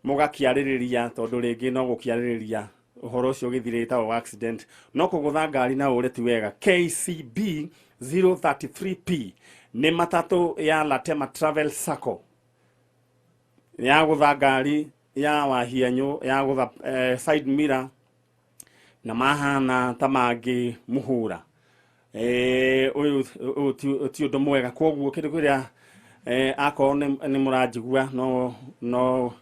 Mũgakĩarĩrĩria tondũ rĩngĩ no gũkĩarĩrĩria ũhoro ũcio ũgĩthirĩte o accident, no kũgũtha ngari na ũre ti wega. KCB 033P nĩ matatũ ya Latema Travel Sacco ya gũtha ngari ya Wahianyũ, ya gũtha side mirror na mahana ta mangĩ mũhũra. Ũyũ ti ũndũ mwega. Koguo kĩndũ kĩrĩa akorwo nĩ mũranjigua no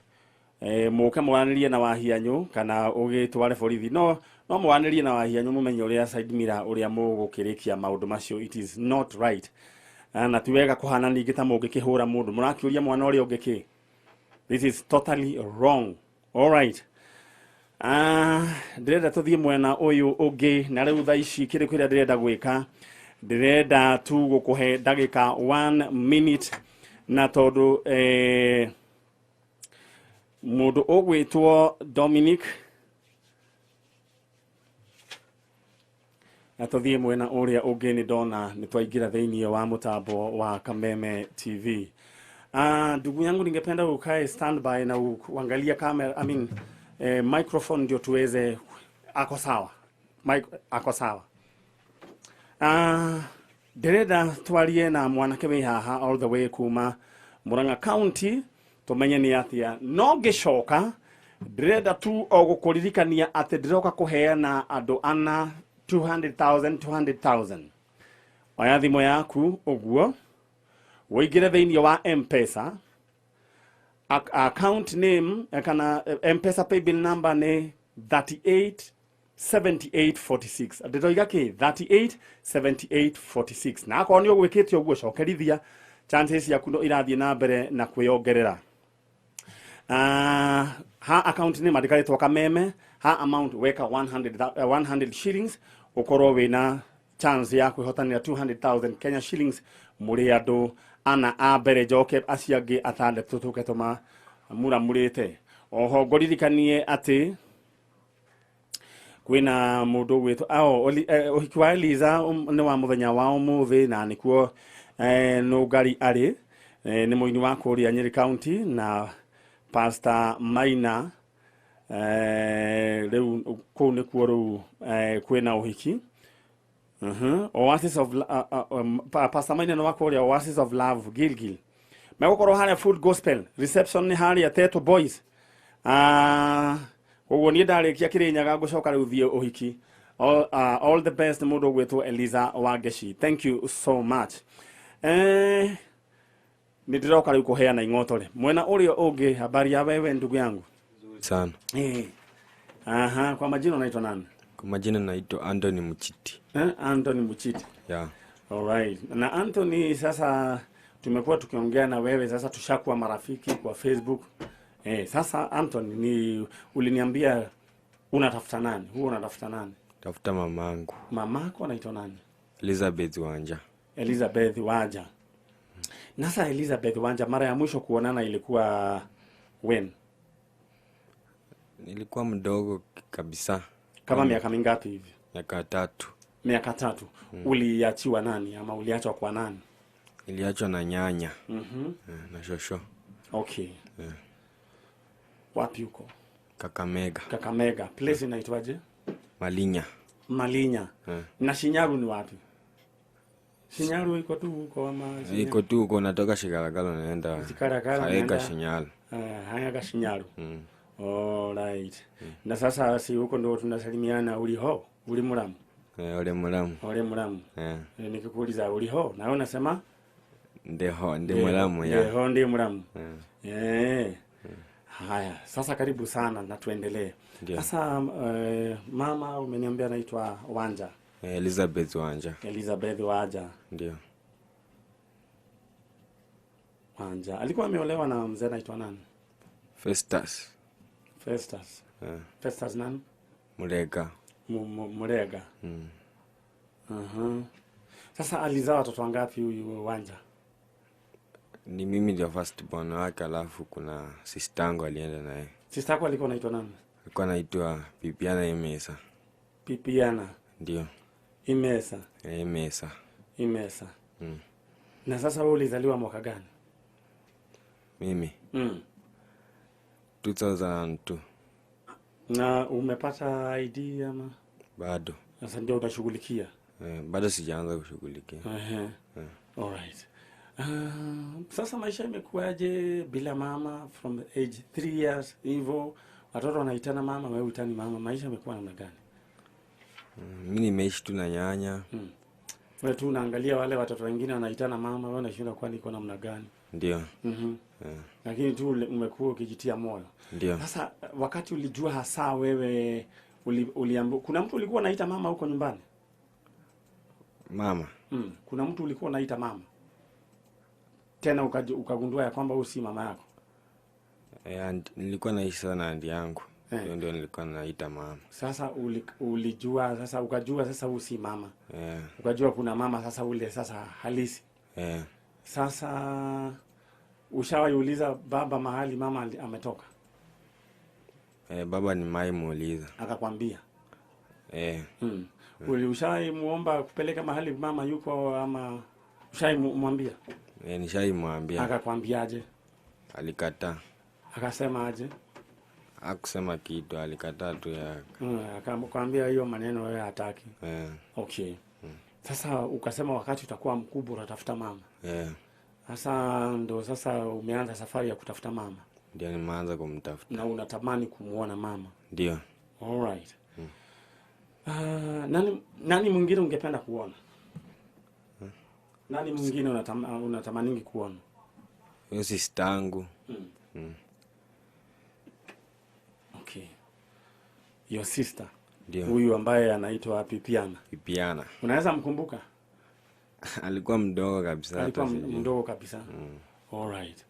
mũke mwaranĩrie na Wahianyũ kana ũgĩtware borithi, no mwaranĩrie na Wahianyũ mũmenye ũrĩa side mirror ũrĩa mũgũkĩrĩkia maũndũ macio. It is not right. Na ti wega kũhana ningĩ ta mũngĩkĩhũra mũndũ, mũrakĩũria mwana ũrĩa ũngĩ kĩ. This is totally wrong. All right. Ndĩrenda tũthiĩ mwena ũyũ ũngĩ, na rĩu thaa ici kĩndũ kĩrĩa ndĩrenda gwĩka, ndĩrenda tu gũkũhe ndagĩka 1 minute, na tondũ mũndũ ũgwĩtwo Dominic, na tũthiĩ mwena ũrĩa ũngĩ nĩ ndona nĩ twaingĩra thĩinĩ wa mũtambo wa Kameme TV. Ndugu yangu, ningependa ukae standby na uangalia kamera, I mean, microphone ndio tuweze. Ako sawa. Mic ako sawa. Ndĩrenda twarie na mwanake wĩ haha all the way kuma Murang'a County, tumenye nĩ atia. No ngĩcoka ndĩrenda tu o gũkũririkania atĩ ndĩroka kũheana andũ ana 200,000 200,000. Oya thimũ yaku ũguo ũingĩre thĩinĩ wa M-Pesa, account name kana M-Pesa paybill number nĩ 38 7846. Ndĩroiga kĩ? 38 7846. Na akorwo nĩ ũgwĩkĩte ũguo, cokerithia, chances ciaku no irathiĩ na mbere na kwĩyongerera. Ha account name andĩka rĩtwa Kameme, ha amount weka 100 shillings, ũkorwo wĩna chance ya kwĩhotanĩra 200,000 Kenya shillings mũrĩ andũ ana a mbere. Njoke acio angĩ atandatũ tũke tũma muramurĩte. Oho ngũririkanie atĩ kwĩna mũndũ ũgwĩtwo ũhiki wa Eliza nĩ wa mũthenya wa ũmũthĩ, na nĩkuo Nũngari arĩ, nĩ mũini wa kũrĩa Nyeri County na Pastor Maina. Rĩu kũu nĩkuo rĩu kwĩna ũhiki. Oasis of Pastor Maina nĩ wa kũrĩa Oasis of Love Gilgil. Megũkorwo harĩa Full Gospel reception nĩ harĩa Teto Boys. Koguo niĩ ndarĩkia Kĩrĩnyaga ngũcoka rĩu thiĩ ũhiki. All the best mũndũ ũgwĩtwo Eliza Wangeshi, thank you so much. Nĩ ndĩroka rĩu kũheana ing'otore mwena ũrĩa ũngĩ. Habari ya wewe, ndugu yangu? Sana. Aha, kwa majina unaitwa nani? Kwa majina naitwa Anthony Muchiti. Anthony Muchiti. Yeah. Alright. Na Anthony, sasa tumekuwa tukiongea na wewe, sasa tushakuwa marafiki kwa Facebook. Sasa Anthony, ni uliniambia unatafuta nani? Huwa unatafuta nani? Tafuta mamangu. Mamako anaitwa nani? Elizabeth Wanja. Elizabeth Wanja. Na sasa Elizabeth Wanja, mara ya mwisho kuonana ilikuwa when? Nilikuwa mdogo kabisa. Kama miaka mingapi hivi? Miaka 3. Miaka 3. Uliachiwa nani ama uliachwa kwa nani? Niliachwa na nyanya. Na shosho. Okay. Wapi huko? Kakamega. Kakamega. Place inaitwaje? Malinya. Malinya. Na Shinyaru ni wapi? Shinyaru iko tu huko ama Shinyaru? Iko tu huko, natoka Shigaragalo naenda Shigaragalo Haega naenda Shinyaru. Haega Shinyaru. All right. Na sasa si huko ndio tunasalimiana, uliho? Uli muramu? Uli muramu. Uli muramu. Nikikuuliza uliho, na wewe unasema Ndeho, ndi muramu ya. Ndeho, ndi muramu. Haya, sasa karibu sana na tuendelee. Sasa mama umeniambia anaitwa Wanja. Elizabeth Wanja. Elizabeth Wanja. Ndio. Wanja. Alikuwa ameolewa na mzee anaitwa nani? Festus. Festus. Festus nani? Murega. Murega. Sasa alizaa watoto wangapi huyu Wanja? Ni mimi ndio first born wake, alafu kuna sister yangu alienda naye. Sister yako alikuwa anaitwa nani? Alikuwa anaitwa Pipiana Imesa. Pipiana. Ndio. Imesa. Imesa. Imesa. Na sasa wewe ulizaliwa mwaka gani? Mimi? 2002. Na umepata ID ama Bado. sasa ndio utashughulikia? Bado sijaanza kushughulikia. Ehe. Alright. Sasa maisha imekuwaje bila mama from age 3 years hivyo, watoto wanaitana mama, wewe uitani mama, maisha imekuwa namna gani? Mi nimeishi tu na nyanya. Wewe tu unaangalia wale watoto wengine wanaitana mama, wewe unashindwa kwani iko namna gani? Ndio. Lakini tu umekuwa ukijitia moyo. Ndio. Sasa wakati ulijua hasa wewe kuna mtu ulikuwa unaita mama huko nyumbani? Mama. Kuna mtu ulikuwa unaita mama tena ukagundua ya kwamba huyu si mama yako? Nilikuwa naishi sana na aunti yangu. Hiyo ndio nilikuwa naita mama. Sasa ulijua, sasa ukajua sasa huyu si mama. Ukajua kuna mama sasa ule sasa halisi. Sasa ushawaiuliza baba mahali mama ametoka? Baba nimaimuuliza. Akakwambia? Ulishawahi kupeleka mahali mama yuko ama ushaimwambia? Nishaimwambia. Akakwambiaje? Alikataa. Akasema aje? Hakusema kitu, alikataa tu ya. Akakwambia hiyo maneno wewe hataki. Okay. Sasa ukasema wakati utakuwa mkubwa utatafuta mama. Sasa ndo sasa umeanza safari ya kutafuta mama. Ndio nimeanza kumtafuta. Na unatamani kumuona mama. Ndio. All right. Nani mwingine ungependa kuona? Nani mwingine unatamaningi kuona? Huyo sister yangu. Okay. Your sister. Ndio. Huyu ambaye anaitwa Pipiana. Pipiana. Unaweza mkumbuka? Alikuwa mdogo kabisa. Alikuwa mdogo kabisa. All right.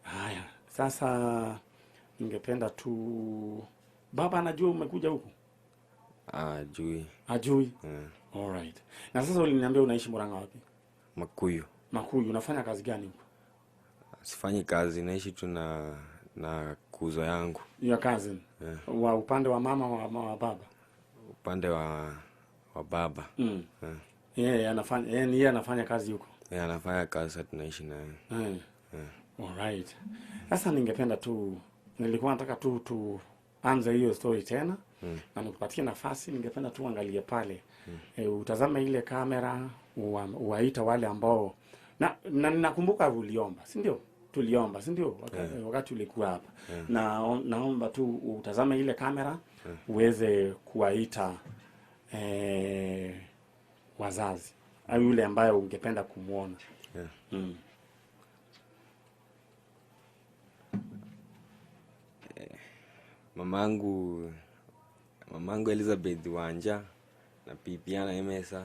Haya, sasa ningependa tu, baba anajua umekuja huku? Ajui. Ajui? All right. Na sasa uliniambia unaishi Murang'a wapi? Makuyu. Makuyu, unafanya kazi gani huko? Sifanyi kazi, naishi tu na kuzo yangu. Your cousin? Wa upande wa mama wa baba? Upande wa baba. Yeye anafanya kazi huko. Yeye anafanya kazi, sasa tunaishi naye. All right. Sasa ningependa tu, nilikuwa nataka tu tuanze hiyo story tena. Na nikupatie nafasi, ningependa tu angalie pale. Utazame ile kamera, uwaita wale ambao na nakumbuka uliomba, si ndio? Tuliomba, si ndio? Wakati ulikuwa hapa. Na naomba tu utazame ile kamera, uweze kuwaita wazazi au yule ambaye ungependa kumuona. Mamangu Elizabeth Wanja na Pipiana Emesa.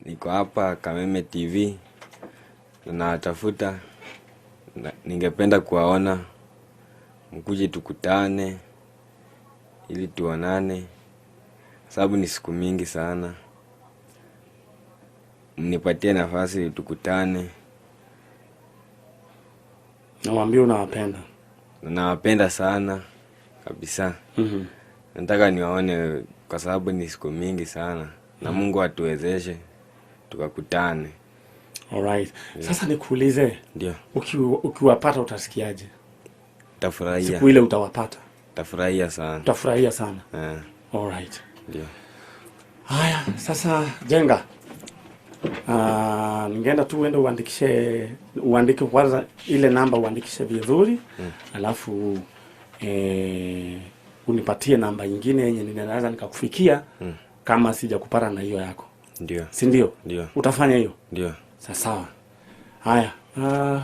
Niko hapa Kameme TV na natafuta, ningependa kuwaona, mkuje tukutane ili tuonane, sababu ni siku mingi sana. Mnipatie nafasi tukutane. Nawaambia unawapenda. Nawapenda sana kabisa. Nataka niwaone kwa sababu ni siku mingi sana. Na Mungu atuwezeshe tukakutane. All right. Sasa nikuulize. Ndio. Ukiwapata utasikiaje? Utafurahia. Siku ile utawapata. Utafurahia sana. Utafurahia sana. All right. Ndio. Haya, sasa Jenga. Ningeenda tu uende uandike kwanza ile namba, uandikishe vizuri. Alafu unipatie namba nyingine yenye ninaweza nikakufikia kama sijakupata na hiyo yako. Ndio. Si ndio? Ndio. Utafanya hiyo? Ndio. Sawa. Haya,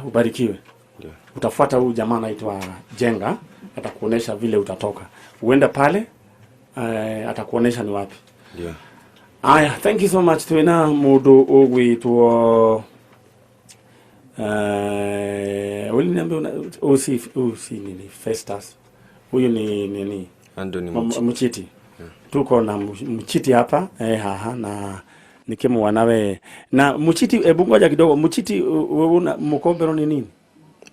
ubarikiwe. Ndio. Utafuata huyu jamaa anaitwa Jenga, atakuonesha vile utatoka. Uende pale, atakuonesha ni wapi. Ndio. Aya, thank you so much. Twina mundu ugwitwo uliniambia usi nini Festus. Huyu ni nini? Anthony Mchiti. Tuko na Mchiti hapa haha na nikimu wanawe na Mchiti. Hebu ngoja kidogo Mchiti, una mkombero ni nini?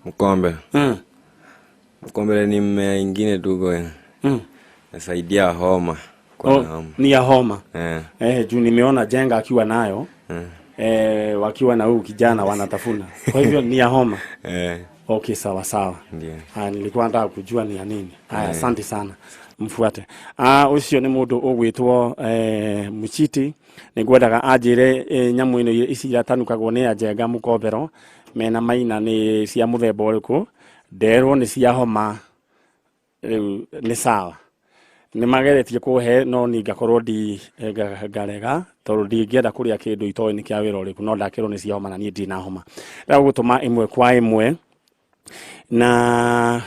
Mkombe. Mkombe ni mmea ingine tuko. Nasaidia homa. Kwa ni ya homa. Juu nimeona Jenga akiwa nayo. Wakiwa na huyu kijana wanatafuna. Kwa hivyo ni ya homa. Okay, sawa sawa. Ndio. Haya, nilikuwa nataka kujua ni ya nini. Haya, Eh. asante sana, mfuate. Ah, ucio nĩ mũndũ ũgwĩtwo Muchiti. Nĩ ngwendaga anjĩre nyamũ ĩno ici iratanukagwo nĩ Anjenga Mũkombero mena Maina nĩ cia mũthemba ũrĩkũ. Nderwo nĩ cia homa. Rĩu nĩ sawa, nĩ mageretie kũhe no ni ngakorwo ndi ngarega tondũ ndingĩenda kũrĩa kĩndũ itoĩ nĩ kĩa wĩra ũrĩkũ, no ndakĩrwo nĩ cia homa na niĩ ndirĩ na homa. Rĩu gũtũma ĩmwe kwa ĩmwe na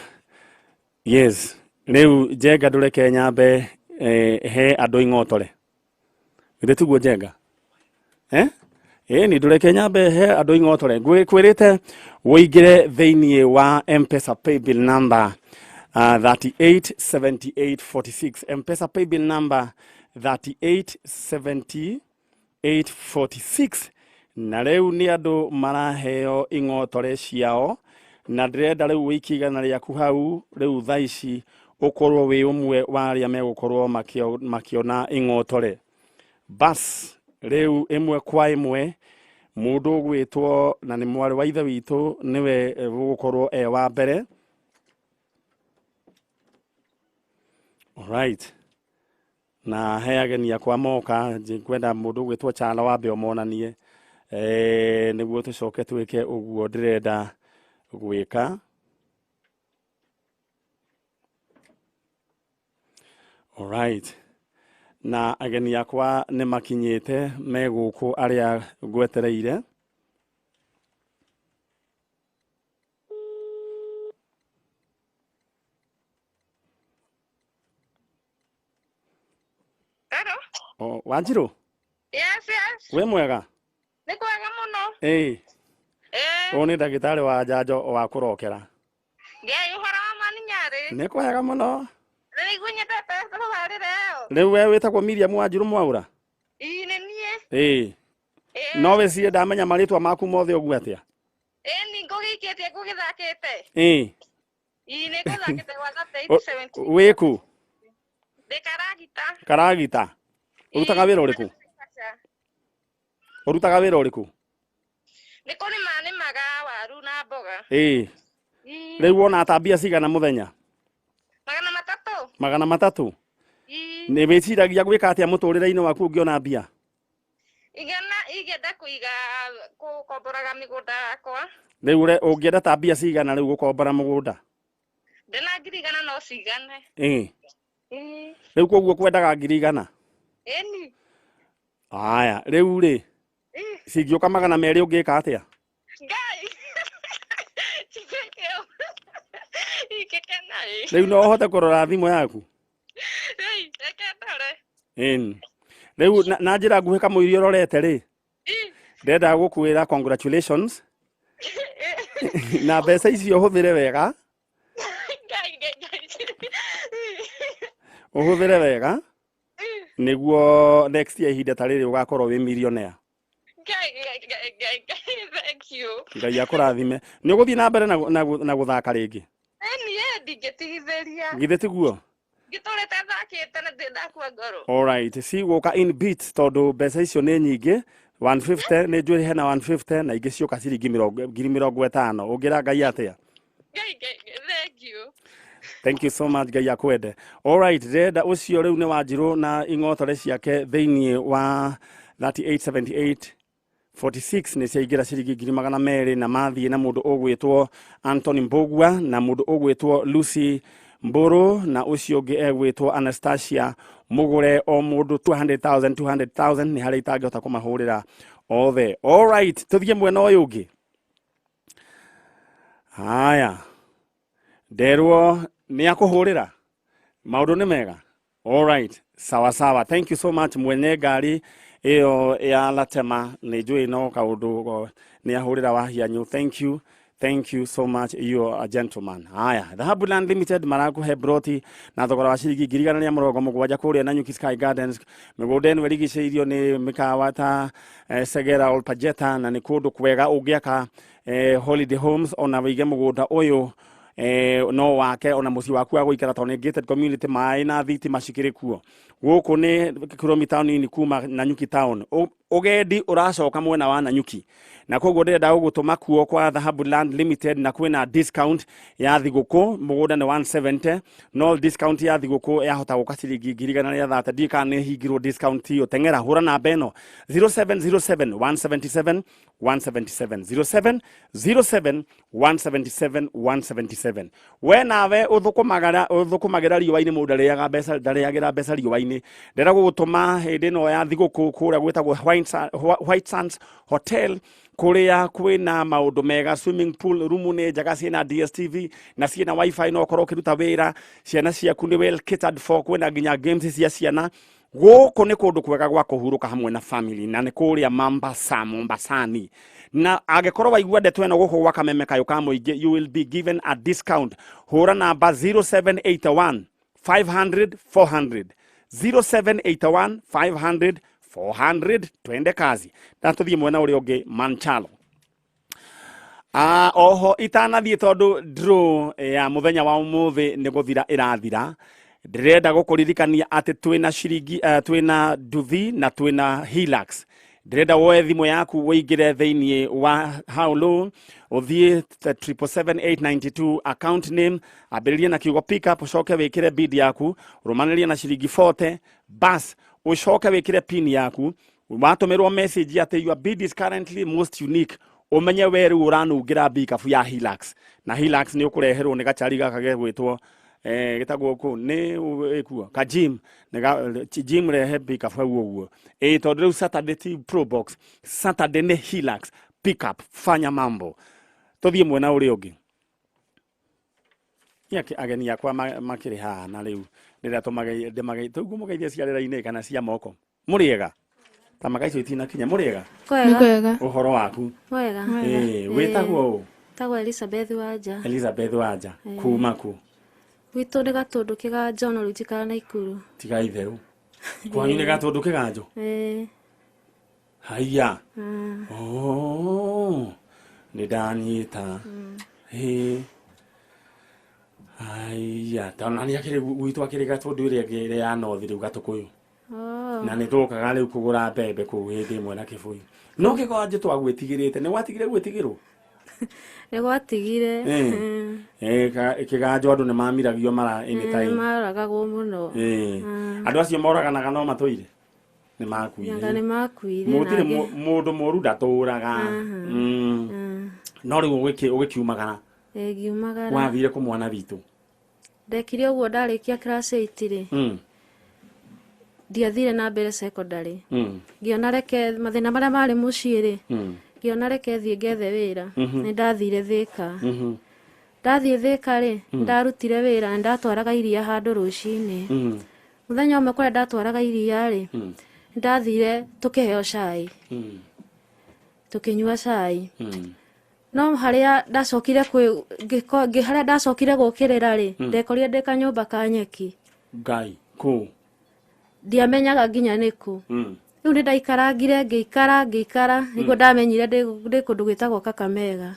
yes. Rĩu Njenga, ndũreke nyambe he andũ ing'otore, githĩ tiguo Njenga? Eh? Ĩni ndũreke nyambe he andũ ing'otore. Ngwĩrĩte ũingĩre thĩinĩ wa Mpesa paybill number 387846, Mpesa paybill number 387846. Na rĩu nĩ andũ maraheo ing'otore ciao, na ndĩrenda rĩu wĩikie igana rĩaku hau rĩu thaa ici, ũkorwo wĩ ũmwe wa arĩa megũkorwo makĩona ing'otore. Bas, rĩu ĩmwe kwa ĩmwe mũndũ ũgwĩtwo na nĩ mwarĩ wa ithe witũ nĩwe ũgũkorwo e wa mbere. Alright, na he ageni akwa moka, ngwenda mũndũ ũgwĩtwo Chala wambe ũmonanie nĩguo tũcoke twĩke ũguo ndĩrenda gwĩka. Alright, na ageni akwa nĩ makinyĩte me gũkũ arĩa ngwetereire. Hello. O, Wanjirũ. Yes. Wĩ mwega? Nĩ kwega mũno. Ĩĩ. Eh, Ũyũ nĩ ndagĩtarĩ wa njanjo wa kũrokera. Ngai ũhoro wa maninyarĩ. Nĩ kwega mũno. Nĩ igua nyendete tabarĩra ĩyo. Rĩu we wĩtagwo Miriam Wanjirũ Mwaũra? Ii, nĩ niĩ. Ĩĩ. Ĩĩ. No wĩcirie ndamenya marĩtwa maku mothe ũguo atĩa? Ĩĩ, nĩ ngũgĩikĩtie ngũgĩthakĩte. Ĩĩ. Ii, nĩ ngũthakĩte gwa 3870. Wĩkũ? Ndĩ Karagita. Karagita. Ũrutaga wĩra ũrĩkũ? Ũrutaga wĩra ũrĩkũ? Nĩ kũrĩma nĩmaga waru na mboga. Ĩĩ. Ii. Rĩu wona ta mbia cigana mũthenya? 300. 300. Ii. Nĩ wĩciragia gwĩka atĩa mũtũrĩre-inĩ waku ũngĩona mbia? Igana ingĩenda kũiga gũkomboraga mĩgũnda yakwa. Rĩu ũngĩenda ta mbia cigana rĩu gũkombora mũgũnda? Ndĩna 100,000 no cigane. Ĩĩ. Ii. Rĩu koguo kwendaga 100,000? Ĩni. Aya, rĩu rĩ, Ii. cingĩũka 200 ũngĩka atĩa? Ngai. Ingĩkena. Ingĩkena ĩ. Rĩu no ũhote kũrora thimũ yaku? Ĩi, reke ndore. Ĩni. Rĩu na njĩra nguhĩ kamũiria ũrorete rĩ, ndĩrenda gũkwĩra congratulations na mbeca icio ũhũthĩre wega. Ngai, Ngai, Ngai. Ũhũthĩre wega nĩguo next year ihinda ta rĩrĩ ũgakorwo wĩ millionaire. Ngai, Ngai, Ngai, Ngai, Ngai, thank you. Ngai akũrathime. Nĩ ũgũthiĩ na mbere na gũthaka rĩngĩ? Ĩni, ĩ, ndingĩtigithĩria. Githĩ tiguo? Ngĩtũrĩte thakĩte na ndĩ ndakua ngoro. Alright, cigũka in bits tondũ mbeca icio nĩ nyingĩ. 150 nĩ njũĩ hena 150 na ingĩ cioka ciringi 50,000. Ũngĩra Ngai atĩa? Ngai, Ngai, thank you. Thank you so much, Ngai akwende. Alright, ndĩrenda ũcio rĩu nĩ Wanjirũ na ing'otore ciake thĩinĩ wa 3878 46 nĩ ciaingĩra ciringi 200,000, na mathiĩ na mũndũ ũgwĩtwo Anthony Mbugua na mũndũ ũgwĩtwo Lucy Mburu na ũcio ũngĩ egwĩtwo Anastasia Mũgũre, o mũndũ 200,000 200,000. Nĩ harĩa itangĩhota kũmahũrĩra othe. Alright, tũthiĩ mwena ũyũ ũngĩ. Haya, nderwo nĩ akũhũrĩra maũndũ nĩ mega. Alright, sawa sawa, thank you so much. Mwene ngari ĩyo ya Latema nĩ njũĩ no kaũndũ nĩ ahũrĩra Wahianyũ. Thank you, thank you so much, you are a gentleman. Haya, Dhahabu Land Limited marakũhe broti na thogora wa ciringi 170,000 kũrĩa Nanyuki Sky Gardens. Mĩgũnda ĩno ĩrigicĩirio nĩ mĩkawa ta Segera Olpajeta, na nĩ kũndũ kwega ũngĩaka holiday homes ona wĩige mũgũnda ũyũ no wake ona mũciĩ waku wa gũikara, tondũ nĩ gated community, maĩ na thitima cikĩrĩ kuo. Gũkũ nĩ kilomita nini kuma Nanyuki town. Ũgendi ũracoka mwena wa Nanyuki. Na koguo ndĩrenda gũgũtũma kuo kwa Dhahabu Land Limited, na kwĩna discount ya thigũkũ. Mũgũnda nĩ 170, no discount ya thigũkũ yahota gũka ciringi 130,000. Ndiũĩ kana nĩ hingirwo discount iyo. Teng'era, hũra namba ĩno 0707 177 177, 0707 177 177. We nawe ũthũkũmagĩra ũthũkũmagĩra riũa-inĩ, mũndũ ndarĩaga mbeca, ndarĩagĩra mbeca riũa-inĩ. Ndĩrenda gũgũtũma hĩndĩ ĩno ya thigũkũ kũrĩa gwĩtagwo White Sands Hotel, kũrĩa kwĩna maũndũ mega, swimming pool, rumu nĩ njega, ciĩna DSTV na ciĩna WiFi, no ũkorwo ũkĩruta wĩra, ciana ciaku nĩ well catered for, kwĩna nginya games cia ciana. Gũkũ nĩ kũndũ kwega gwa kũhurũka hamwe na family, na nĩ kũrĩa Mombasa, Mombasani. Na angĩkorwo waigua ndeto ĩno gũkũ gwa Kameme Kayũ ka Mũingĩ, you will be given a discount. Hũra namba 0781 500 400, 0781 500 400. Twende kazi na tũthiĩ mwena ũrĩa ũngĩ, Manchalo. Oho itanathiĩ, tondũ draw ya mũthenya wa ũmũthĩ nĩ gũthira ĩrathira, ndĩrenda gũkũririkania atĩ twĩna ciringi, twĩna nduthi na twĩna Hilux. Ndĩrenda woe thimũ yaku, ũingĩre thĩinĩ wa how low, ũthiĩ 777892, account name ambĩrĩrie na kiugo pick up, ũcoke wĩkĩre bid yaku, rũmanĩrie na ciringi 40 bas, ũcoke wĩkĩre pin yaku. Watũmĩrwo message atĩ "Your bid is currently most unique", ũmenye we rĩu ũranungĩra pickup ya Hilux. Na Hilux nĩ ũkũreherwo nĩ gacari gaka gegwĩtwo, gĩtagwo kũ nĩ ĩkuo ka Jim, nĩ Jim rehe pickup hau ũguo. Ĩ tondũ rĩu Saturday ti Probox, Saturday nĩ Hilux pickup. Fanya mambo, tũthiĩ mwena ũrĩa ũngĩ. Niĩ ageni akwa makĩrĩ haha, na rĩu rĩrĩa ndĩmage tũguo, mũgeithie cia rĩera-inĩ kana cia moko. Mũrĩega? Ta maka icio itinakinya. Mũrĩega? Kwega. Kwega. Ũhoro waku? Wega. Ĩ, wĩtagwo ũ? Tagwo Elizabeth Wanja. Elizabeth Wanja, kuma kũ? Gwitũ nĩ Gatũndũ Kĩganjo, no rĩu njikara Naikuru. Tiga itherũ, kwanyu nĩ Gatũndũ Kĩganjo? Ĩĩ. Haiya. Oh, nĩ ndanyita. Ĩ haiya, tondũ nani akĩrĩ gwitũ, akĩrĩ Gatũndũ ĩrĩa ĩngĩ, ĩrĩa ya North rĩu, Gatũkũyũ. Oh. Na nĩ tũkaga rĩu kũgũra mbembe kũu hĩndĩ ĩmwe na kĩbũi, no kĩganjo twagwĩtigĩrĩte, nĩ gwatigire gwĩtigĩrwo? Nĩ gwatigire. Eh, kĩganjo andũ nĩ mamiragio mara anytime. Nĩ maragagwo mũno. Andũ acio moraganaga no matũire nĩ makuire. Anga nĩ makuire. Mũtirĩ nangĩ- mũndũ mũru ndatũraga. No rĩu ũgĩkiumagara? Ĩ, ngiumagara. Wathire kũ, mwana witũ? Ndekire ũguo, ndarĩkia class 8 rĩ, ndiathire na mbere secondary. Ngĩona reke mathĩna marĩa marĩ mũciĩ rĩ, ngĩona reke thiĩ ngethe wĩra. Nĩ ndathire Thĩka. Ndathiĩ Thĩka rĩ, ndarutire wĩra, nĩ ndatwaraga iria handũ rũcinĩ. Mũthenya ũmwe kũrĩa ndatwaraga iria rĩ, nĩ ndathire tũkĩheo cai, tũkĩnyua cai, no harĩa ndacokire kwĩ harĩa ndacokire gũkĩrĩra rĩ, ndekorire ndĩ kanyũmba ka nyeki. Ngai, kũ? Ndiamenyaga nginya nĩkũ. Rĩu nĩ ndaikarangire, ngĩikara ngĩikara, nĩguo ndamenyire ndĩ kũndũ gwĩtagwo Kakamega.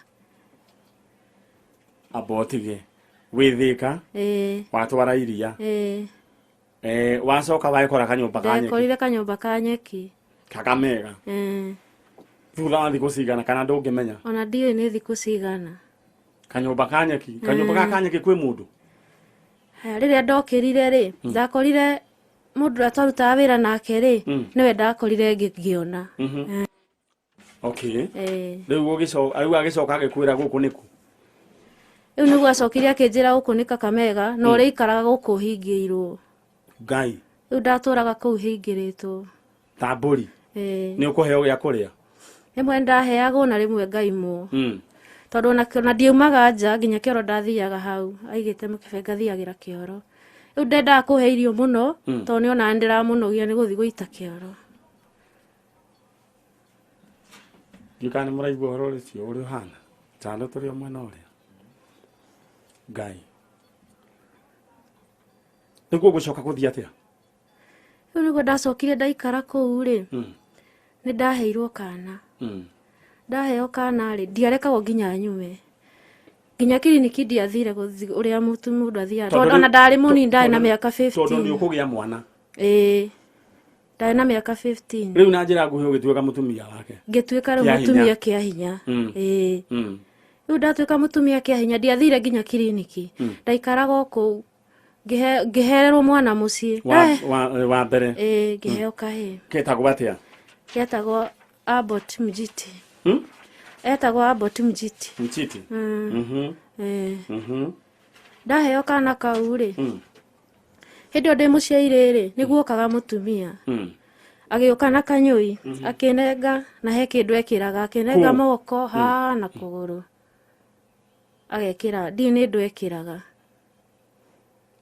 Amba ũtige, wĩ Thĩka? Ĩĩ. Watwara iria? Ĩĩ. Wacoka wagĩkora kanyũmba ka nyeki? Ndekorire kanyũmba ka nyeki. Kakamega? Ĩĩ. Thutha wa thikũ cigana, kana ndũngĩmenya? Ona ndiũĩ nĩ thikũ cigana. Kanyũmba ka nyeki, kanyũmba ga ka nyeki kwĩ mũndũ? Haya, rĩrĩa ndokĩrire rĩ, ndakorire mũndũ ũrĩa twarutaga wĩra nake rĩ, nĩwe ndakorire ngĩona. Okay. Ĩĩ. Rĩu ũgĩcoka, rĩu agĩcoka agĩkwĩra gũkũ nĩkũ? Rĩu nĩguo acokire akĩnjĩra gũkũ nĩ Kakamega, na ũrĩa ikaraga gũkũ hingĩirwo. Ngai. Rĩu ndatũraga kũu hingĩrĩtwo. Ta mbũri? Ĩĩ. Nĩ ũkũheo gĩa kũrĩa? Rĩmwe ndaheagwo na rĩmwe ngaimwo, tondũ ona ndiumaga nja, nginya kĩoro ndathiaga hau aigĩte mũkebe, ngathiagĩra kĩoro. Rĩu ndendaga kũhe irio mũno, tondũ nĩonaga nĩndĩramũnogia nĩ gũthiĩ gũita kĩoro. Ndiũĩ kana nĩ mũraigua ũhoro ũcio ũrĩa ũhana tando tũrĩ o mwena ũrĩa. Ngai, nĩguo gũcoka gũthiĩ atĩa? Rĩu nĩguo ndacokire ndaikara kũu rĩ, nĩ ndaheirwo kana. Ndaheo kana rĩ, ndiarekagwo nginya nyume, nginya kiriniki ndiathire gũthiĩ ũrĩa mũtu mũndũ athiaga, tondũ ona ndarĩ mũnini, ndarĩ na mĩaka Tondũ nĩ 15. ũkũgĩa mwana? Ĩĩ. Ndarĩ na mĩaka 15. Rĩu na njĩra nguhĩ ũgĩtuĩka mũtumia wake. Ngĩtuĩka rĩu Kĩa hinya. mũtumia kĩa hinya. Ĩĩ. Rĩu ndatuĩka mũtumia kĩa hinya, ndiathire nginya kiriniki. Ndaikaraga o kũu ngĩhererwo mwana mũciĩ. Wa mbere. Ĩĩ, ngĩheo kahĩĩ. Ketagwo atĩa? Getagwo Abbott Mjiti. Etagwo Abbott Mjiti. Mchiti. Ĩĩ. Ndaheo kana kau rĩ, hĩndĩ ĩyo ndĩ mũciĩ rĩ, nĩguokaga mũtumia. Agĩũka na kanyũi, akĩnenga, na he kĩndũ ekĩraga, akĩnenga moko haha na kũgũrũ. Agekĩra, ndiũĩ nĩ ndũ ekĩraga.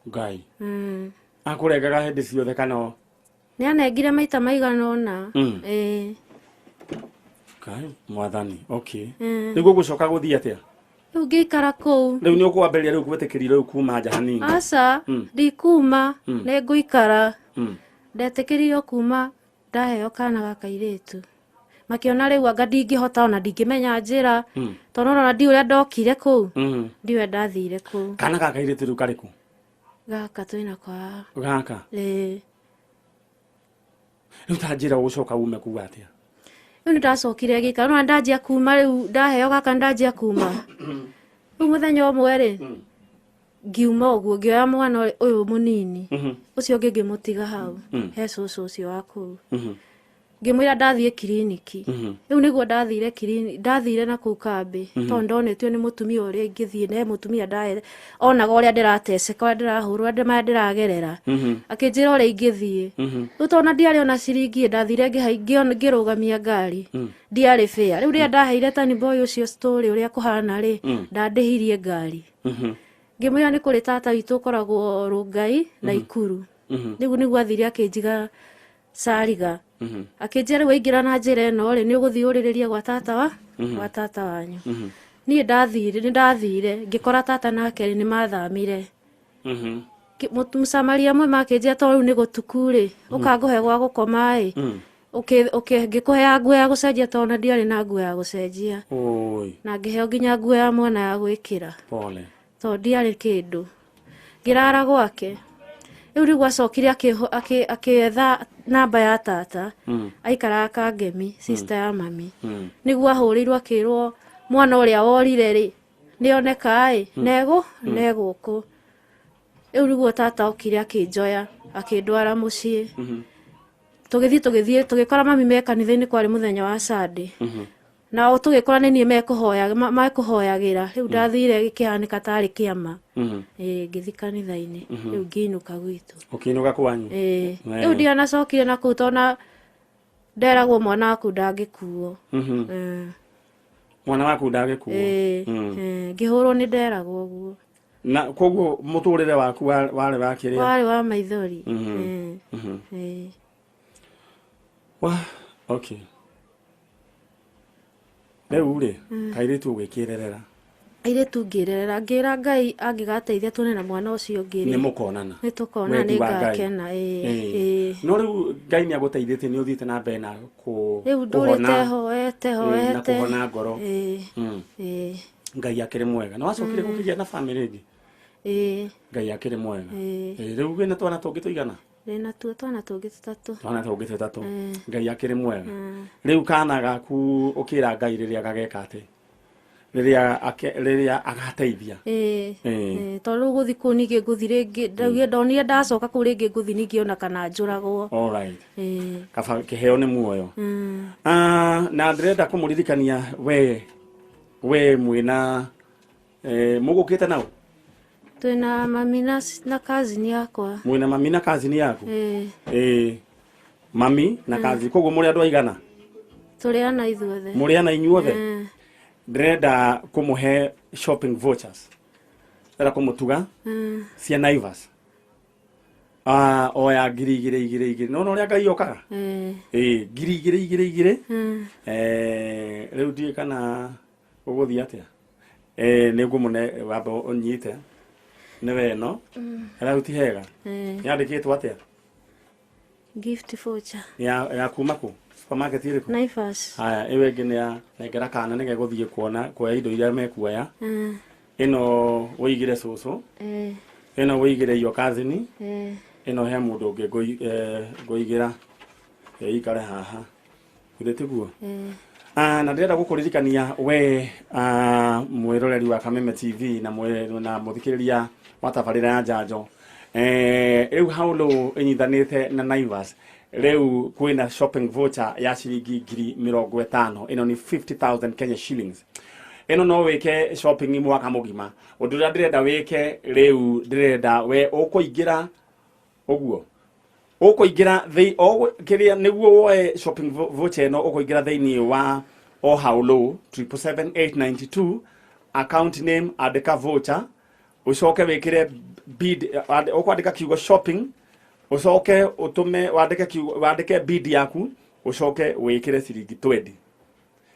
Ngai. Akũrengaga hĩndĩ ciothe kana? Nĩ anengire maita maigana ũna. Ĩĩ. Ngai, mwathani. Okay. Rĩu ũgũcoka gũthiĩ atĩa? Rĩu ngĩikara kũu. Rĩu nĩ ũkwambĩrĩria rĩu gwĩtĩkĩria rĩu kuma nja hanini? Aca, ndikuma, nĩ ngũikara. Ndetĩkĩririo kuma ndaheo kana ga kairĩtu. Makĩona rĩu anga ndingĩhota ona ndingĩmenya njĩra. Tondũ ona ndiũĩ ũrĩa ndokire kũu. Ndiũĩ ũrĩa ndathire kũu. Kana ga kairĩtu rĩu karĩ kũ? Gaka twĩna kwa. Gaka? Ĩĩ. Rĩu ta njĩra ũgũcoka ume kuu atĩa? Rĩu nĩ ndacokire ngĩikara, no ndanjia kuma rĩu ndaheo gaka ndanjia kuma. Rĩu mũthenya ũmwe rĩ, ngiuma ũguo ngĩoya mwana ũyũ mũnini. Ũcio ũngĩ ngĩmũtiga hau. He cũcũ ũcio wa kũu. Ngĩmwĩra ndathiĩ kiriniki. Rĩu nĩguo ndathire kiriniki, ndathire na kũu kambĩ. Tondũ ndonetio nĩ mũtumia ũrĩa ingĩthiĩ, na mũtumia ndae onaga ũrĩa ndĩrateceka, ũrĩa ndĩrahũrwo, ũrĩa maya ndĩragerera. Akĩnjĩra ũrĩa ingĩthiĩ. Rĩu tondũ ndiarĩ ona ciringi, ndathire ngĩrũgamia ngari. Ndiarĩ fare. Rĩu rĩrĩa ndaheire tani boy ũcio story ũrĩa kũhana rĩ, ndandĩhirie ngari. Ngĩmwĩra nĩ kũrĩ tata witũ ũkoragwo Rũngai na Ikuru. Rĩu nĩguo athire akĩnjiga Cariga. Akĩnjĩra rĩu waingĩra na njĩra ĩno rĩ, nĩ ũgũthiĩ ũrĩrĩrie gwa tata wa? Gwa tata wanyu. Niĩ ndathire, nĩ ndathire, ngĩkora tata nake nĩ mathamire. Mũsamaria amwe makĩnjĩra to rĩu nĩ gũtuku rĩ, ũkangũhe gwa gũkoma ĩ. Ngĩkũhe nguo ya gũcenjia tondũ ona ndiarĩ na nguo ya gũcenjia. Na ngĩheo nginya nguo ya mwana ya gwĩkĩra. Pole. Tondũ ndiarĩ kĩndũ. Ngĩrara gwake. Rĩu nĩguo acokire akĩetha namba ya tata. Aikaraga Kangemi, sister ya mami. Nĩguo ahũrĩirwo akĩrwo mwana ũrĩa worire rĩ, nĩoneka ĩ, negũkũ. Rĩu nĩguo tata okire akĩnjoya, akĩndwara mũciĩ. Tũgĩthiĩ tũgĩkora mami me kanitha-inĩ kwarĩ mũthenya wa Sunday. Nao tũgĩkora nĩ niĩ mekũhoyagĩra. Rĩu ndathire gĩkĩhanĩka tarĩ kĩama. Ĩĩ, ngĩthiĩ kanitha-inĩ. Rĩu ngĩinũka gwitũ. Ũkĩinũka kwanyu? Ĩĩ. Rĩu ndianacokire na kũu tondũ nderagwo mwana waku ndangĩkuo. Mwana waku ndangĩkuo? Ĩĩ. Ngĩhũrwo nĩ nderagwo ũguo. Na koguo mũtũrĩre waku warĩ wa kĩrĩa? Warĩ wa maithori. Ĩĩ. Wa, okay. Rĩu rĩ, kairĩtu ũgĩkĩrerera? Airĩtu ngĩrerera, ngĩra Ngai angĩgateithia tuone na mwana ũcio ũngĩ rĩ. Nĩ mũkonana. Nĩ tũkonana, Wendi nĩ wa Ngai. ngakena, ĩĩ, ĩĩ. No rĩu Ngai nĩ agũteithĩtie, nĩ ũthiĩte na mbere na Rĩu ndũrĩte kũhona. hoete, Na hoete. kũhona ngoro. Ĩĩ, ĩĩ. Ngai akĩrĩ mwega. Na wacokire gũkĩgĩa na family ĩngĩ? Ĩĩ. Ngai akĩrĩ mwega. Ĩĩ. Ĩĩ, rĩu wĩna twana tũngĩ tũigana? Ndĩna tuo twana tũngĩ tũtatũ. Twana tũngĩ tũtatũ. Ngai akĩrĩ mwega. Rĩu kana gaku ũkĩra Ngai rĩrĩa gageka atĩ? Rĩrĩa agateithia. Ĩĩ. Ĩĩ, tondũ rĩu gũthiĩ kũu ningĩ ngũthiĩ rĩngĩ, ndaugire ndonire ndacoka kũu rĩngĩ ngũthiĩ ningĩ ona kana njũragwo. All right. Ĩĩ. Kaba kĩheo nĩ muoyo. Na ndĩrenda kũmũririkania we mwĩna, mũgũkĩte nao? Twĩna mami na cousin yakwa. Mwĩna mami na cousin yaku? Ĩĩ. Ĩĩ. Mami na cousin, koguo mũrĩ andũ aigana? Tũrĩ ana ithuothe. Mũrĩ ana inyuothe? Ndĩrenda kũmũhe shopping vouchers. Ndĩrenda kũmũtuga cia Naivas. O ya ngiri igĩrĩ igĩrĩ igĩrĩ. No, no, ũrĩa Ngai okaga? Ĩĩ, ngiri igĩrĩ igĩrĩ igĩrĩ. Rĩu ndiũĩ kana ũgũthiĩ atĩa? Nĩ ngũmũne wamba ũnyite. Nĩ we ĩno. Rĩu ti hega. Yandĩkĩtwo atĩa? Gift voucher. Ya kuma kũ? Supermarket ĩrĩkũ? Naivas. Haya, ĩyo ĩngĩ nĩ ya nengera kana nĩ gegũthiĩ kuona kuoya indo iria mekuoya. Ĩno wĩigĩre cũcũ. Ĩno wĩigĩre iyo cousin. Ĩno he mũndũ ũngĩ ngũigĩra. Ikare haha githĩ tiguo? Na ndĩrenda gũkũririkania we mwĩroreri wa Kameme TV na na mũthikĩrĩria wa tabarĩra ya Njanjo. Rĩu Haulo ĩnyithanĩte na Naivas, rĩu kwĩna shopping voucher ya ciringi 50,000. Ĩno nĩ 50,000 Kenya shillings. Ĩno no wĩke shopping mwaka mũgima. Ũndũ ũrĩa ndĩrenda wĩke rĩu, ndĩrenda we ũkũingĩra ũguo ũkũingĩra thĩ kĩrĩa nĩguo woe shopping voucher ĩno, ũkũingĩra thĩinĩ wa o Haulo 777892, account name andĩka voucher, ũcoke wĩkĩre bid, ũkwandĩka kiugo shopping, ũcoke ũtũme wandĩke kiugo, wandĩke bid yaku, ũcoke wĩkĩre ciringi 20,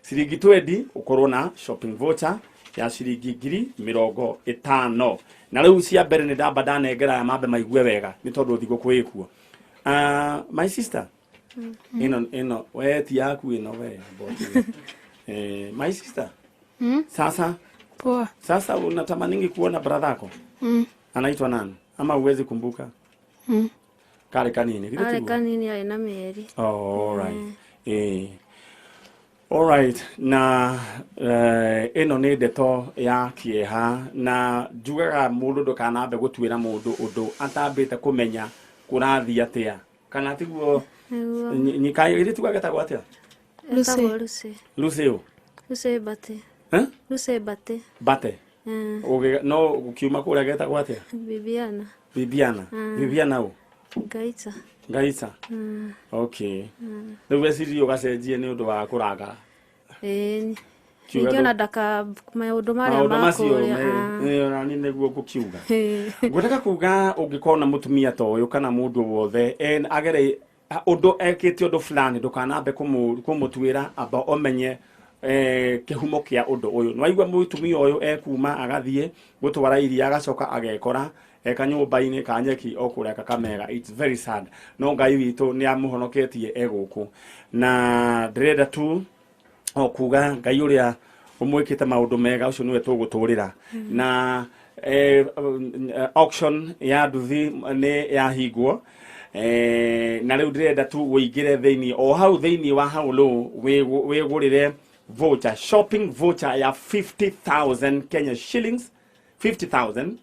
ciringi 20, ũkorwo na shopping voucher ya ciringi 50,000. Na rĩu cia mbere nĩ ndamba ndanengera aya mambe maigue wega nĩ tondũ thigũkũ ĩkuo. My sister, ĩno ĩno we ti yaku ĩno we boti. My sister, sasa? Poa. Sasa unatamaningi kuona brother yako? Mm. Anaitwa nani ama uwezi kumbuka? Mm. Kale kanini githĩ Arĩ tiguo? Kanini, arĩ na mĩeri. Oh, all right. All right. Na ĩno nĩ ndeto ya kĩeha na njugaga mũndũ ndũkanambe gũtuĩra mũndũ ũndũ atambĩte kũmenya kũrathiĩ atĩa, kana tiguo? Nĩguo. Nyika tiguo getagwo atĩa? Lucy. Etagwo Lucy. Lucy ũ? Lucy Bate. Eh? Lucy Bate. Bate. No ũkiuma kũrĩa getagwo atĩa? Bibiana. Bibiana. Bibiana ũ? Ngaita. Ngaita. Okay, rĩu wecirie ũgacenjie nĩ ũndũ wa kũrakara? Ĩĩ. Kiuga Ingĩona ndaka maũndũ marĩa maũndũ macio makũrĩa. Nani nĩguo ngũkiuga, ngwendaga kuga ũngĩkorwo mũtumia ta ũyũ kana mũndũ wothe agere ũndũ ekĩte ũndũ fulani, ndũkanambe kũmũtuĩra, amba ũmenye kĩhumo kĩa ũndũ ũyũ. Nĩwaigua mũtumia ũyũ ekuma agathiĩ gũtwara iria, agacoka agekora eka nyũmba-inĩ ka nyeki o kũrĩa Kakamega. It's very sad, no Ngai witũ nĩ amũhonoketie e gũkũ, na ndĩrenda tu o kuga Ngai ũrĩa ũmwĩkĩte maũndũ mega ũcio nĩwe tũgũtũrĩra. Na auction ya nduthi nĩ yahingwo, na rĩu ndĩrenda tu ũingĩre thĩinĩ o hau thĩinĩ wa Haulo wĩgũrĩre voucher, shopping voucher ya 50,000 Kenya shillings, 50,000.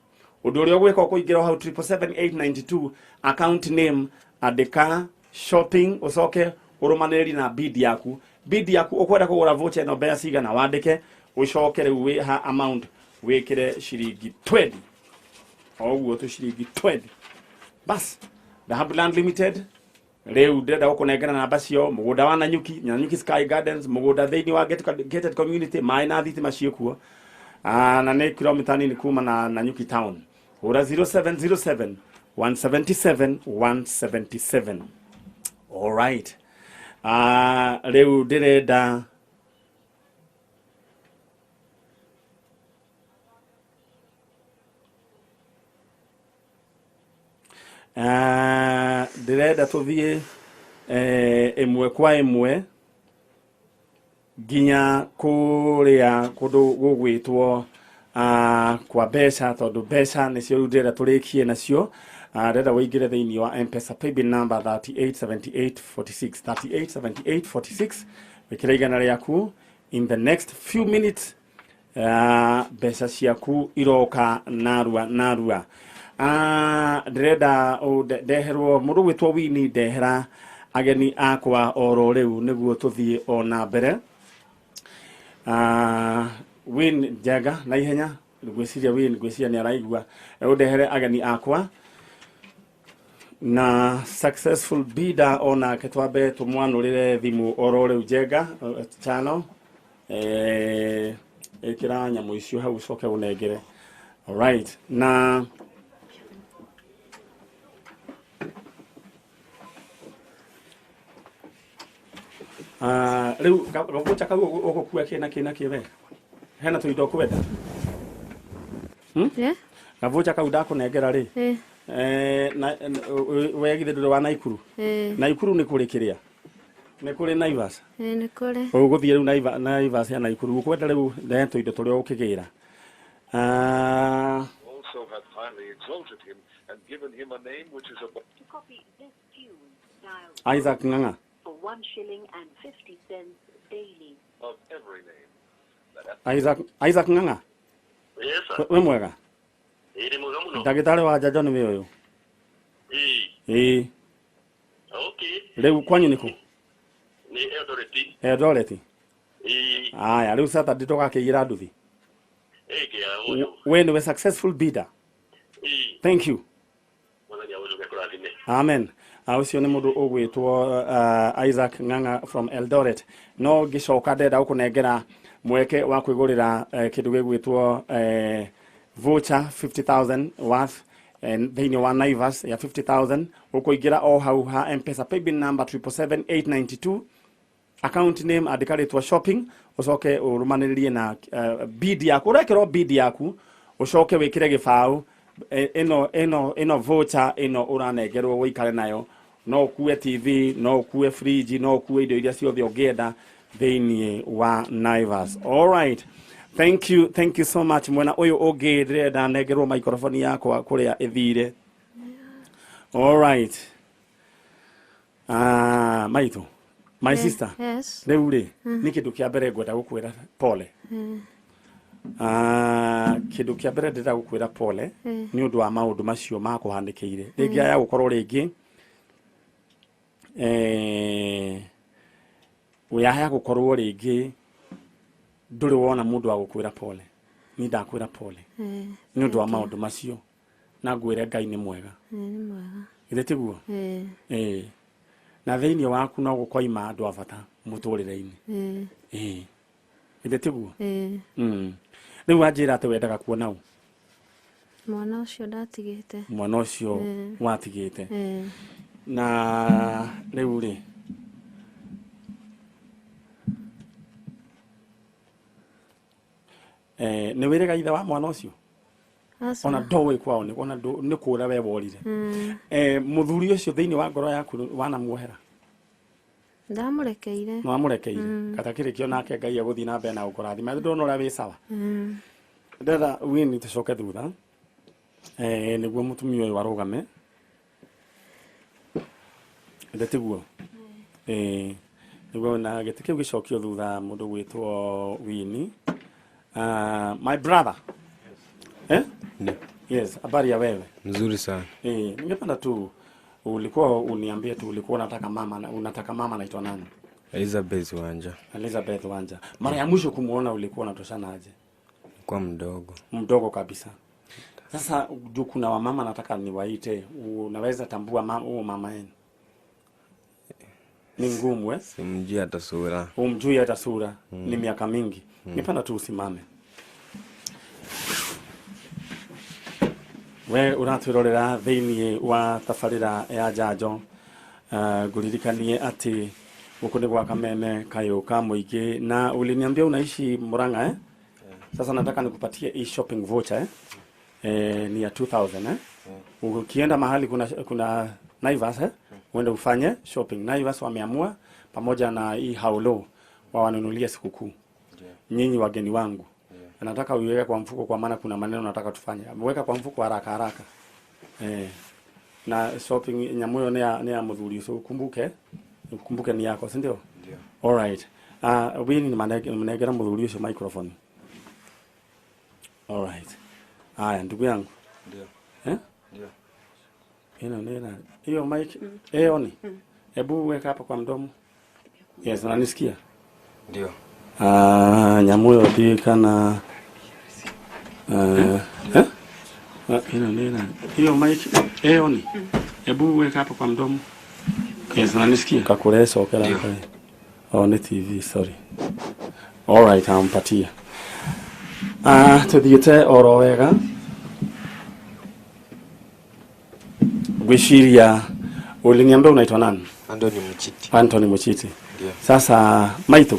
Ũndũ ũrĩa ũgwĩka, ũkũingĩra o hau 777892, account name andĩka shopping, ũcoke ũrũmanĩrĩrie na bid yaku. Bid yaku ũkwenda kũgũra voucher ĩno mbeca cigana, wandĩke, ũcoke rĩu wĩ ha amount wĩkĩre ciringi 20, o ũguo tu ciringi 20 bas. Dhahabu Land Limited rĩu ndĩrenda gũkũnengera namba cio mũgũnda wa Nanyuki, Nanyuki Sky Gardens, mũgũnda thĩinĩ wa gated community, maĩ na thitima ciĩkuo. Na nĩ kilomita nini kuma na Nanyuki town. Hũra 0707 177 177. All right. Rĩu ndĩrenda ndĩrenda tũthiĩ ĩmwe kwa ĩmwe nginya kũrĩa kũndũ gũgwĩtwo kwa mbeca, tondũ mbeca nĩcio rĩu ndĩrenda tũrĩkie nacio. Ndĩrenda ũingĩre thĩinĩ wa M-Pesa paybill number 387846, 387846, wĩkĩre 100 rĩaku. In the next few minutes mbeca ciaku iroka narua narua. Ndĩrenda ndeherwo mũndũ gwĩtwo Wini, ndehera ageni akwa oro rĩu nĩguo tũthiĩ o na mbere. Win Njenga na ihenya, ngwĩciria Win, ngwĩciria nĩ araigua. Ũndehere ageni akwa na successful bidder onake twambe tũmwanũrĩre thimũ oro rĩu. Njenga channel, ĩkĩra nyamũ icio hau ũcoke ũnengere. Alright, na rĩu gavoucher kau ũgũkua kĩ na kĩ na kĩ? We hena tũindo ũkwenda? Eh? Gavoucher kau ndakũnengera rĩ, na we githĩ ndũrĩ wa Naikuru? Eh. Naikuru nĩ kũrĩ kĩrĩa, nĩ kũrĩ Naivas? Eh, nĩ kũrĩ. Ũgũthiĩ rĩu Naivas ya Naikuru, ũkwenda rĩu ndehe tũindo tũrĩa ũkĩgĩra. Also hath highly exalted him and given him a name which is above. Isaac Ng'ang'a. 1 shilling and 50 cents daily. Of every name. Isaac Isaac Ng'ang'a. Yes, sir. Wĩ mwega? Ĩĩ nĩ mwega mũno. Ndagĩtarĩ wa njanjo nĩ ũyũ. Ĩĩ. Ĩĩ. Okay. Rĩu kwanyu nĩkũ? Nĩ Eldoret. Eldoret. Ĩĩ. Aya, rĩu Saturday tũgakĩiyĩra nduthi. Ĩĩ kĩa ũyũ. We nĩwe successful bidder. Ĩĩ. Thank you. Mwathani agũcoke kũrathime. Amen. Ũcio nĩ mũndũ ũgwĩtwo Isaac Ng'ang'a from Eldoret. No ngĩcoka ndenda gũkũnengera mweke wa kwĩgũrĩra kĩndũ gĩgwĩtwo voucher 50,000 worth thĩinĩ wa Naivas ya 50,000. Ũkũingĩra o hau ha M-Pesa paybill number 777892, account name andĩka rĩtwa shopping, ũcoke ũrũmanĩrĩrie na bid yaku, ũrekĩrwo bid yaku, ũcoke wĩkĩre gĩbaũ. Ĩno voucher ĩno ũranengerwo ũikare nayo, no ũkue TV, no ũkue fridge, no ũkue indo iria ciothe ũngĩenda thĩinĩ wa Naivas. All right. Thank you, thank you so much. Mwena ũyũ ũngĩ ndĩrenda nengerwo microphone yakwa kũrĩa ĩthire. All right. Ah, maitũ. My sister. Yes. Rĩu rĩ, nĩ kĩndũ kĩa mbere ngwenda gũkwĩra pole. Ah, kĩndũ kĩa mbere ndĩrenda gũkwĩra pole nĩ ũndũ wa maũndũ macio makũhanĩkĩire. Rĩngĩ aya gũkorwo rĩngĩ yaya gũkorwo rĩngĩ ndũrĩ wona mũndũ wa gũkwĩra pole. Niĩ ndakwĩra pole nĩ ũndũ wa maũndũ macio, na ngwĩre Ngai nĩ mwega. Nĩ mwega. Githĩ tiguo? Eh. Ĩĩ, na thĩinĩ waku no gũkoima andũ a bata mũtũrĩre-inĩ. Ĩĩ, githĩ tiguo? Eh. Rĩu wanjĩra atĩ wendaga kuona ũ? Mwana ũcio ndatigĩte. Mwana ũcio watigĩte. Na rĩu rĩ, nĩ wĩrĩga ithe wa mwana ũcio? Aca. Ona ndoĩ kwao nĩ ona nĩ kũra we worire. Mũthuri ũcio thĩinĩ wa ngoro yaku wanamuohera? Ndamũrekeire. Nĩ wamũrekeire katakĩrĩ kĩo, nake Ngai agũthiĩ na mbere na gũkũrathima. Ndona ũrĩa wĩ sawa. Ndĩrenda wini tũcoke thutha nĩguo mũtumia ũyũ arũgame. Ĩndĩ tiguo? Nĩguo na gĩtĩ kĩu gĩcokio thutha mũndũ gwĩtwo Wini. My brother, eh? Ndio. Yes, habari ya wewe? Mzuri sana. Ningependa tu ulikuwa uniambie tu ulikuwa unataka mama, unataka mama anaitwa nani? Elizabeth Wanja. Elizabeth Wanja. Mara ya mwisho kumuona ulikuwa unatoshana aje? Kwa mdogo. Mdogo kabisa. Sasa juu kuna wamama nataka niwaite, unaweza tambua mama huo mama yenu? Ni ngumu, eh? Simjui hata sura. Umjui hata sura. Ni miaka mingi. Nipenda tu usimame. We ũratwĩrorera thĩinĩ wa tabarĩra ya njanjo, ngũririkanie atĩ gũkũ nĩ gwa Kameme kayũ ka mũingĩ, na uliniambia unaishi Murang'a, eh? Sasa nataka nikupatie hii shopping voucher, eh? Ni ya 2000, eh? Ukienda mahali kuna Naivas, eh? Uende ufanye shopping. Naivas wameamua pamoja na hii Haulo wawanunulie sikukuu. Nyinyi wageni wangu. Nataka uiweke kwa mfuko kwa maana kuna maneno nataka tufanye. Weka kwa mfuko haraka haraka. Na shopping nyamu ĩyo nĩ ya mũthuri ũcio, ukumbuke ni yako, si ndio? Ndio. All right. Wini manegera mũthuri ũcio microphone. All right. Haya, ndugu yangu. Ndio. Eh? Ndio. Ino nina hiyo mic ni. Hebu weka hapa kwa mdomo. Yes, unanisikia? Ndio. Ah, nyamu ĩyo ndiũĩ kana eh? Ah, ino nina hiyo mic ni. Hebu weka hapa kwa mdomo. Yes, unanisikia? Kakule sokera hapa. Oh, ni TV, sorry. All right, ampatia. Ah, tuthiĩte oro wega. Ngwĩciria uliniambia unaitwa nani? Anthony Mchiti. Anthony Muchiti. Ndio. Sasa maitũ,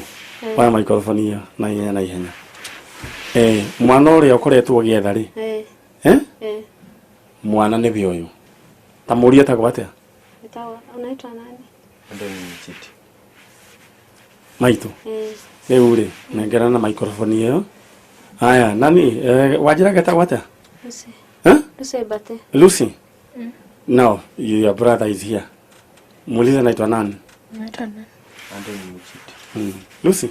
oya microphone ĩyo na ihenya na ihenya. Mwana ũrĩa ũkoretwo ũgĩetha rĩ? Eh. Eh? Eh. Mwana nĩwe ũyũ. Ta mũrie etagwo atĩa? Unaitwa nani? Anthony Mchiti. Maitũ. Eh. Rĩu rĩ, nengera na microphone ĩyo. Haya, nani wanjĩra getagwo atĩa? Lucy. Eh? Lucy Bate. Lucy? No, your brother is here. Muulize naitwa nani? Anthony Muchiti. Lucy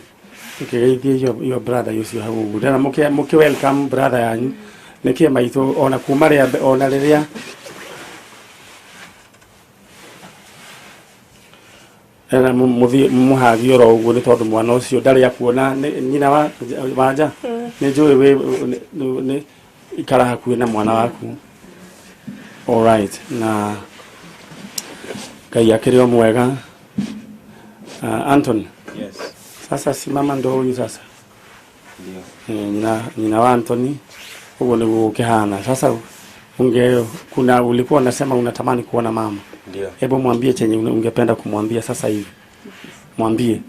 ũkĩgeithie your brother ũcio hau ũguo ndĩrona mũkĩ welcome brother yanyu nĩkĩ maitũ ona kuma rĩa ona rĩrĩa ena mũthiĩ mũhagie oro ũguo nĩ tondũ mwana ũcio ndarĩ akuona nyina wa wanja nĩ njũĩ wĩ nĩ ikara hakuhĩ na mwana waku. Alright, na Ngai akĩrĩ o mwega. Anton. Yes. Sasa simama ndo huyu sasa. Ndio. Nyina wa Anthony ũguo nĩguo gũkĩhana. Sasa unge kuna ulikuwa unasema unatamani kuona mama. Ndio. Hebu mwambie chenye ungependa kumwambia sasa hivi. Mwambie.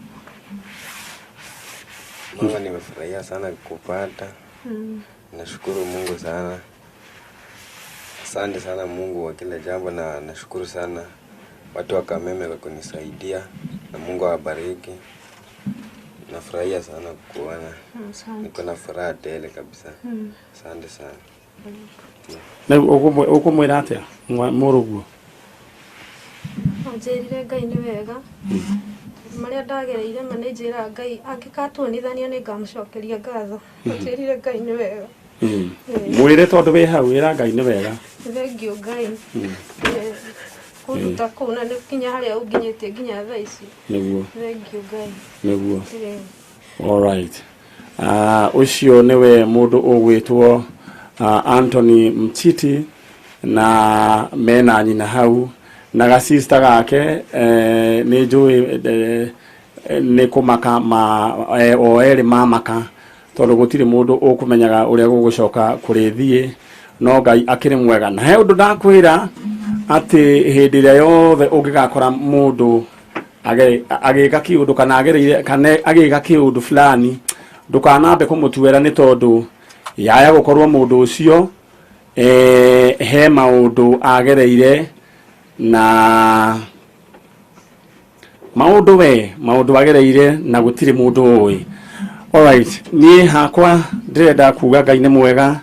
Mama, nimefurahia sana kukupata. Nashukuru Mungu sana. Asante sana Mungu kwa kila jambo, na nashukuru sana watu wa Kameme kwa kunisaidia, na Mungu awabariki. Nafurahia sana kukuona. Niko na furaha tele kabisa. Asante sana. Na ũkũmwĩra atĩa mũrũguo? Anjĩrire Ngai nĩ wega marĩa ndagereire ma nĩ njĩraga Ngai angĩkatuonithania nĩ ngamũcokeria ngatho. Anjĩrire Ngai nĩ wega. Mwĩre tondũ wĩ hau ĩra Ngai nĩ wega. Thengiũ Ngai kũnduta kũu na nĩ kinya harĩa ũnginyĩtie nginya thaa ici. Nĩguo. Thengiũ Ngai. Nĩguo. Alright. Ũcio nĩwe mũndũ ũgwĩtwo Anthony Mchiti na mena nyina hau na gasista gake nĩ njũĩ nĩ kũmaka ma o erĩ mamaka tondũ gũtirĩ mũndũ ũkũmenyaga ũrĩa gũgũcoka kũrĩthiĩ no Ngai akĩrĩ mwega. Na he ũndũ ndakwĩra atĩ hĩndĩ ĩrĩa yothe ũngĩgakora mũndũ agĩka kĩũndũ kana agereire kana agĩka kĩũndũ fulani ndũkanambe kũmũtuĩra nĩ tondũ yaya gũkorwo mũndũ ũcio he maũndũ agereire na maũndũ we maũndũ agereire na gũtirĩ mũndũ ũĩ. Alright, niĩ hakwa ndĩrenda kuga Ngai nĩ mwega.